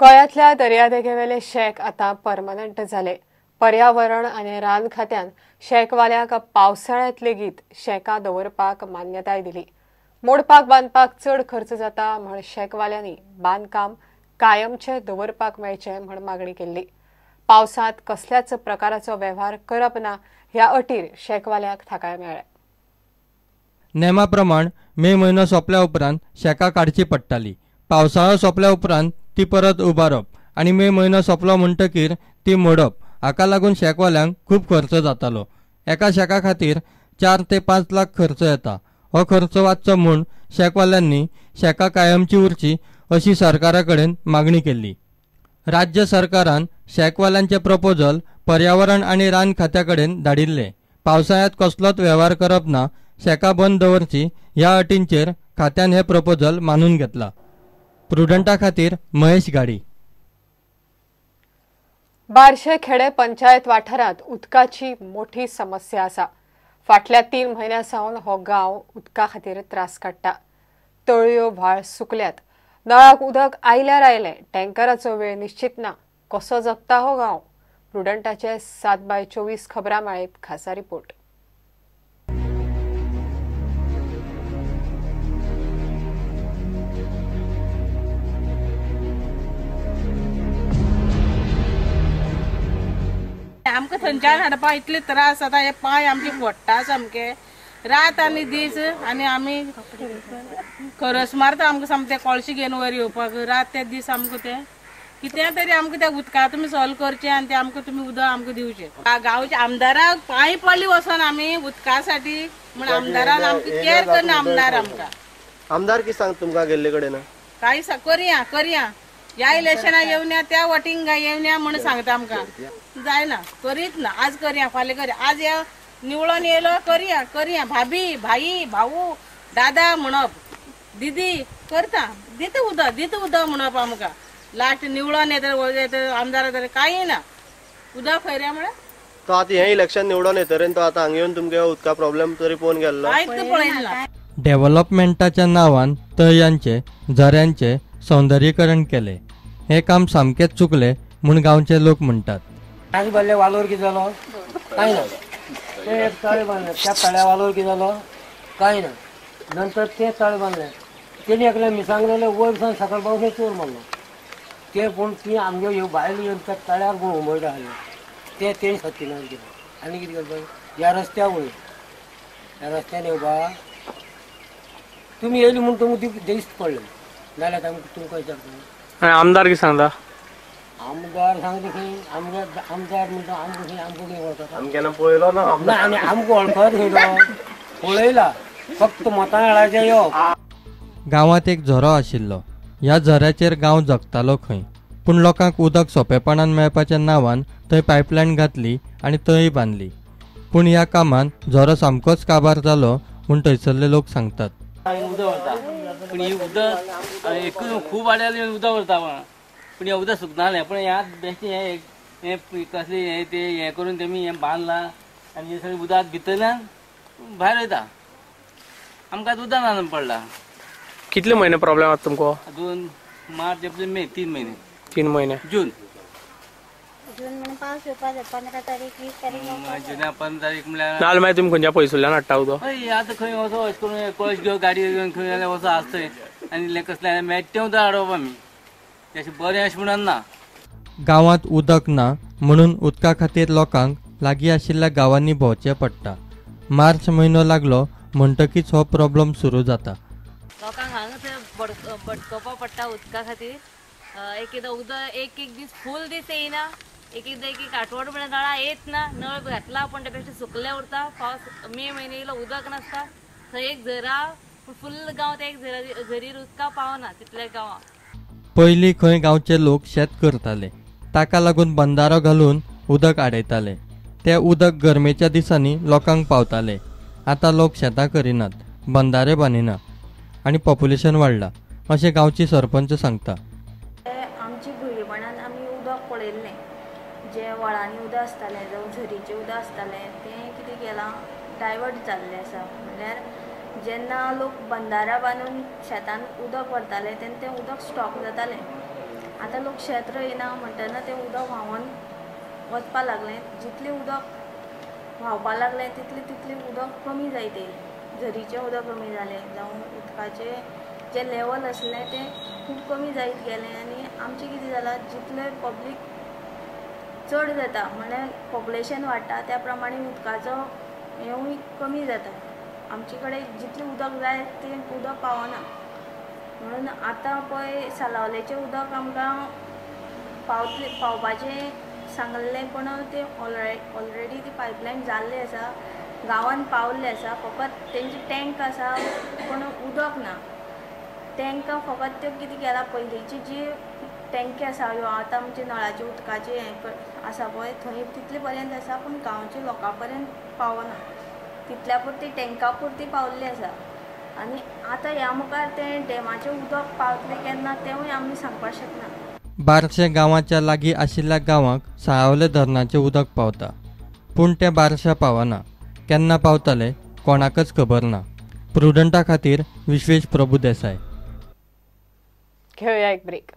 गोंयांतल्या दर्यादेगेवेले शेक आतां परमनंट जाले. पर्यावरण आनी रान खात्यान शेकवाल्यांक पावसाळ्यांत लेगीत शेकां दवरपाक मान्यताय दिली. मोडपाक बांदपाक चड खर्च जाता म्हण शेकवाल्यांनी बांदकाम कायमचें दवरपाक मेळचें म्हण मागणी केल्ली. पावसांत कसल्याच प्रकाराचो वेव्हार करप ना ह्या अटीर शेकवाल्यांक थाकाय मेळ्ळ्या. नेमा प्रमाण मे म्हयनो सोंपल्या उपरांत शेकां काडची पडटाली. पावसाळो सोंपल्या उपरांत ती परत उबारप आनी मे म्हयनो सोंपलो म्हणटकीर ती मोडप. हाका लागून शेकवाल्यांक खूब खर्च जातालो. एका शेका खातीर 4 ते 5 लाख खर्च येता. हो खर्च वाचचो म्हूण शेकवाल्यांनी शेकां कायमची उरची अशी सरकारा कडेन मागणी केल्ली. राज्य सरकारान शेकवाल्यांचें प्रपोजल पर्यावरण आनी रान खात्या कडेन धाडिल्लें. पावसाळ्यांत कसलोच वेव्हार करप ना, शेकां बंद दवरची ह्या अटींचेर खात्यान हें प्रपोजल मानून घेतलां. प्रुडंटा खातीर महेश गाडी. बार्शे खेडे पंचायत वाठारांत उदकाची मोठी समस्या आसा. फाटल्या 3 म्हयन्यां सावन हो गांव उदका खातीर त्रास काडटा. तळयो व्हाळ सुकल्यात. नळाक उदक आयल्यार आयलें, टँकराचो वेळ निश्चित ना. कसो जगता हो गांव? प्रुडंटाचे 7x24 खबरां माळेंत खासा रिपोर्ट. आमकां थंयच्यान हाडपाक इतले त्रास जाता. हे पांय आमचे फोडटा सामके रात आनी दीस. आनी आमी खरस मारता आमकां सामकें कळशी घेवन वयर येवपाक. रात ते दीस आमकां तें कितें तरी आमकां त्या उदका तुमी सॉल्व करचें आनी तें आमकां तुमी उदक आमकां दिवचें. गांवच्या आमदाराक पांय पडली वचोन आमी उदका साठी म्हण आमदारान आमकां केअर करना. आमदार आमकां आमदार कितें सांगता तुमकां गेल्ले कडेन? कांय करया करया ह्या इलेक्शनाक येवया त्या वोटिंग येवया म्हण सांगता आमकां. जायना, करीत ना. आज करया फाल्यां करया. आज ह्या निवळोन येयलो करया करया. भाभी भाई भाऊ दादा म्हणप, दिदी करता, दिता उदक दिता उदक म्हणप आमकां. लास्ट निवळोन येता येता आमदार येता कांय ना. उदक खंय म्हळ्यार तो आतां हें इलेक्शन निवडून येतरेन तो आतां हांगा येवन तुमगे उदका प्रॉब्लेम तरी पळोवन गेल्लो कांयच पळयना. डेव्हलपमेंटाच्या नांवान तळयांचें झऱ्यांचें सौंदर्यीकरण केलें. हें काम सामकेंच चुकलें म्हूण गांवचे लोक म्हणटात. टांक भरले वालोर कितें जालो कांय ना. ते एक तळें बांदलें, त्या तळ्या वालोर कितें जालो कांय ना. नंतर ते तळें बांदलें, तेणी एकल्या मिसांगलेले वयर सावन सकाळ पावस चोर मारलो. ते पूण ती आमगे ह्यो बायल येवन त्या तळ्यार पूण उमळटा आसले ते तेणी सत्तीनाश केलें. आनी कितें करपाक ह्या रस्त्या वयर ह्या रस्त्यान येवपा तुमी येयली म्हूण तुमकां दिश्ट पडलें नाल्यार आमकां तुमकां विचारता. आमदार कितें सांगता? आमदार सांगता खंय आमगे आमदार म्हणटा आमकां खंय आमकां खंय वळखता? आमी केन्ना पळयलो ना. ना आनी आमकां वळखत खंय तो पळयला फक्त मतां मेळाचें येवप. गांवांत एक झरो आशिल्लो. ह्या झऱ्याचेर गांव जगतालो खंय. पूण लोकांक उदक सोंपेपणान मेळपाच्या नांवान थंय पायपलायन घातली आनी तळी बांदली. पूण ह्या कामान झरो सामकोच काबार जालो म्हूण थंयसरले लोक सांगतात. उदक व्हरता पूण ही उदक एकूच खूब वाड्यार उदक व्हरता पूण हें उदक सुकनालें. पूण ह्या बेश्टें हें हें कसलें हें तें हें करून तेमी हें बांदलां आनी हें सगळें उदक भितरल्यान भायर वयता. आमकां उदक ना पडलां. कितले म्हयने प्रॉब्लेम आसा तुमकां? 2 मार्च एप्रील मे 3 म्हयने. 3 म्हयने. जून जून म्हणून पावस येवपाक जाय. 15 तारीख 20 तारीख जुना 15 तारीख म्हणल्यार नाजाल्यार मागीर तुमी खंयच्या पयसुल्ल्यान हाडटा उदक? हय आतां खंय वचो अशें करून कळश घेवन गाडी घेवन खंय जाल्यार वचो आसतय आनी कसलें मेळटा तें उदक हाडप आमी. अशें बरें अशें म्हणून ना. गांवांत उदक ना म्हणून उदका खातीर लोकांक लागीं आशिल्ल्या गांवांनी भोंवचें पडटा. मार्च म्हयनो लागलो म्हणटकीच हो प्रॉब्लम सुरू जाता. लोकांक हांगा भटकवपा पडटा उदका खातीर. एक एकदां उदक एक एक दीस फूल दीस येयना, एक एकदां एक एक आठवडो म्हळ्यार नळा येत ना. नळ घातला पूण ते बेश्टे सुकले उरता. पावस मे म्हयने येयलो उदक नासता. थंय एक झरा पूण फुल्ल गांव ते एक झरीर उदका पावना तितल्या गांवांत. पयलीं खंय गांवचे लोक शेत करताले. ताका लागून बंदारो घालून उदक आडयताले. तें उदक गरमेच्या दिसांनी लोकांक पावताले. आतां लोक शेतां करिनात, बंदारे बांदिना आनी पॉप्युलेशन वाडलां अशें गांवची सरपंच सांगता. आमच्या भुरगेपणान आमी उदक पळयल्लें, जें व्हाळांनी उदक आसतालें जावं झरीचें उदक आसतालें तें कितें केलां डायवर्ट जाल्लें आसा. म्हणल्यार जेन्ना लोक बंदारा बांदून शेतान उदक व्हरताले तेन्ना तें उदक स्टॉक जातालें. आतां लोक शेत रोयना म्हणटना तें उदक व्हांवन वचपा लागलें. जितलें उदक व्हांवपा लागलें तितलें तितलें उदक कमी जायत येयलें. झरीचें उदक कमी जालें जावं उदकाचें जें लेवल आसलें तें खूब कमी जायत गेलें. आनी आमचें कितें जालां, जितलें पब्लीक चड जाता म्हणल्यार पॉपुलेशन वाडटा त्या प्रमाणे उदकाचो हेंवूय कमी जाता. आमचे कडेन जितलें उदक जाय तें उदक पावना. म्हणून आतां पळय सालावलेचें उदक आमकां पावतलें पावपाचें सांगल्लें, पूण तें ऑलरेडी ती पायपलायन जाल्ली आसा, गांवान पावल्लें आसा. फकत तेंचे टँक आसा पूण उदक ना. टँकां फकत त्यो कितें केलां, पयलींची जी टँकी आसा ह्यो आतां आमचे नळाचे उदकाचे हें आसा पळय थंय तितले पर्यंत आसा, पूण गांवच्या लोकां पर्यंत पावना. तितल्या पुरती टँका पुरती पावल्ली आसा. आनी आतां ह्या मुखार तें डॅमाचें उदक पावतलें केन्ना तेंवूय आमी सांगपाक शकना. बारशें गांवाच्या लागीं आशिल्ल्या गांवांक साळावले धरणाचें उदक पावता, पूण तें बारश्या पावना. केन्ना पावतलें कोणाकच खबर ना. प्रुडंटा खातीर विश्वेश प्रभुदेसाय. घेवया एक ब्रेक.